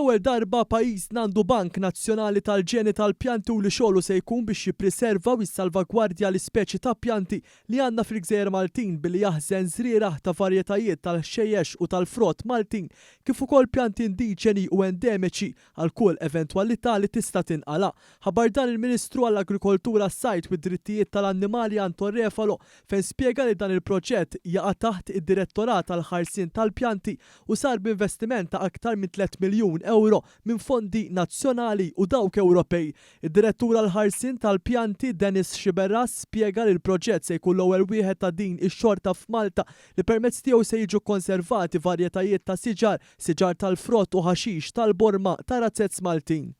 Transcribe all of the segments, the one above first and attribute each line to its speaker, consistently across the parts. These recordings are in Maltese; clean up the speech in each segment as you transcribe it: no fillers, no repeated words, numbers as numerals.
Speaker 1: Għall-ewwel darba pajjiżna għandu Bank Nazzjonali tal-Ġeni tal-Pjanti u li xogħlu se jkun biex jippriserva u jissalvagwardja l-ispeċi ta' pjanti li għandna fil-gżejjer Maltin billi jaħżen żrieragħ ta' varjetajiet tal-ħxejjex u tal-frott Maltin kif ukoll pjanti indiġeni u endemiċi għal kull eventwalità li tista' tinqala'. Ħabbar dan il-Ministru għall-Agrikoltura, s-Sajd u d-Drittijiet tal-Annimali Anton Refalo fejn spjega li dan il-proġett jaqa' taħt id-Direttorat għall-Ħarsien tal-Pjanti u sar b'investiment ta' aktar minn tlett miljun ewro minn fondi nazzjonali u dawk Ewropej. Id-Direttur għall-Ħarsien tal-Pjanti Dennis Sciberras spjega li l-proġett se jkun l-ewwel wieħed ta' din ix-xorta f'Malta li permezz tiegħu se jiġu kkonservati varjetajiet ta' siġar, siġar tal-frott u ħaxix tal-borma ta' razzez Maltin.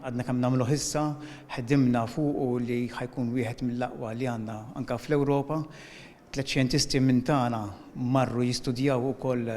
Speaker 2: Għadna kemm nagħmluh issa, ħdimna fuqu li ħa jkun wieħed mill-aqwa li għandna anke fl-Ewropa. Tliet xjentisti minn tagħna marru jistudjaw ukoll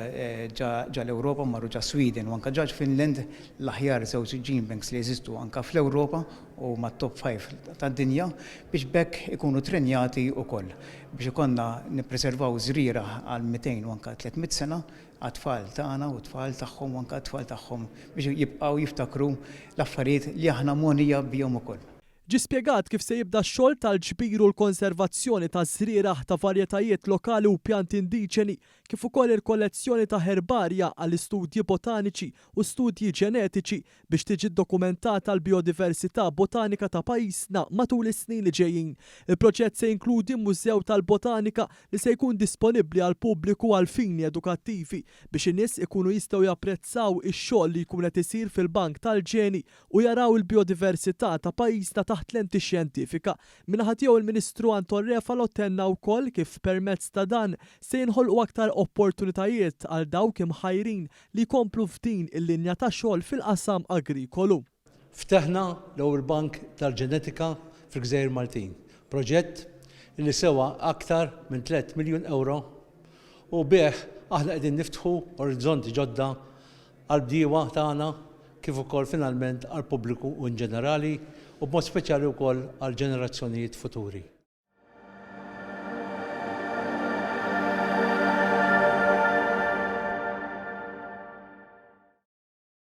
Speaker 2: ġa l-Ewropa, marru ġa Sweden u anke ġa Finland, l-aħjar żewġ gene banks li jeżistu anke fl-Ewropa u mat-top five tad-dinja, biex b'hekk ikunu trenjati wkoll biex ikollna nippreservaw żrieragħ għal 200 u anke 300 sena għat-tfal tagħna u t-tfal tagħhom u anke għat-tfal tagħhom biex jibqgħu jiftakru l-affarijiet li aħna mogħnija bihom ukoll.
Speaker 1: Ġie spjegat kif se jibda x-xogħol tal-ġbir u l-konservazzjoni ta' żrieragħ ta' varjetajiet lokali u pjanti indiġeni kif ukoll il-kollezzjoni ta' herbarja għall-istudji botaniċi u studji ġenetiċi biex tiġi ddokumentata l-bijodiversità botanika ta' pajjiżna matul is-snin li ġejjin. Il-proġett se jinkludi mużew tal-botanika li se jkun disponibbli għall-pubbliku għal fini edukattivi biex in-nies ikunu jistgħu japprezzaw ix-xogħol li jkun qed isir fil-bank tal-ġeni u jaraw il-bijodiversità ta' pajjiżna taħt lenti xjentifika. Min-naħa tiegħu il-Ministru Anton Refalo tenna wkoll kif permezz ta' dan se jinħolqu aktar opportunitajiet għal dawk imħajrin li jkomplu f'din il-linja ta' xogħol fil-qasam agrikolu.
Speaker 3: Ftaħna l-ewwel bank tal-ġenetika fil-Gżejjer Maltin, proġett li sewa aktar minn tlett miljun ewro u bih aħna qegħdin niftħu orizzonti ġodda għall-bdiewa tagħna kif ukoll finalment għall-pubbliku in ġenerali u b'mod speċjali wkoll għall-ġenerazzjonijiet futuri.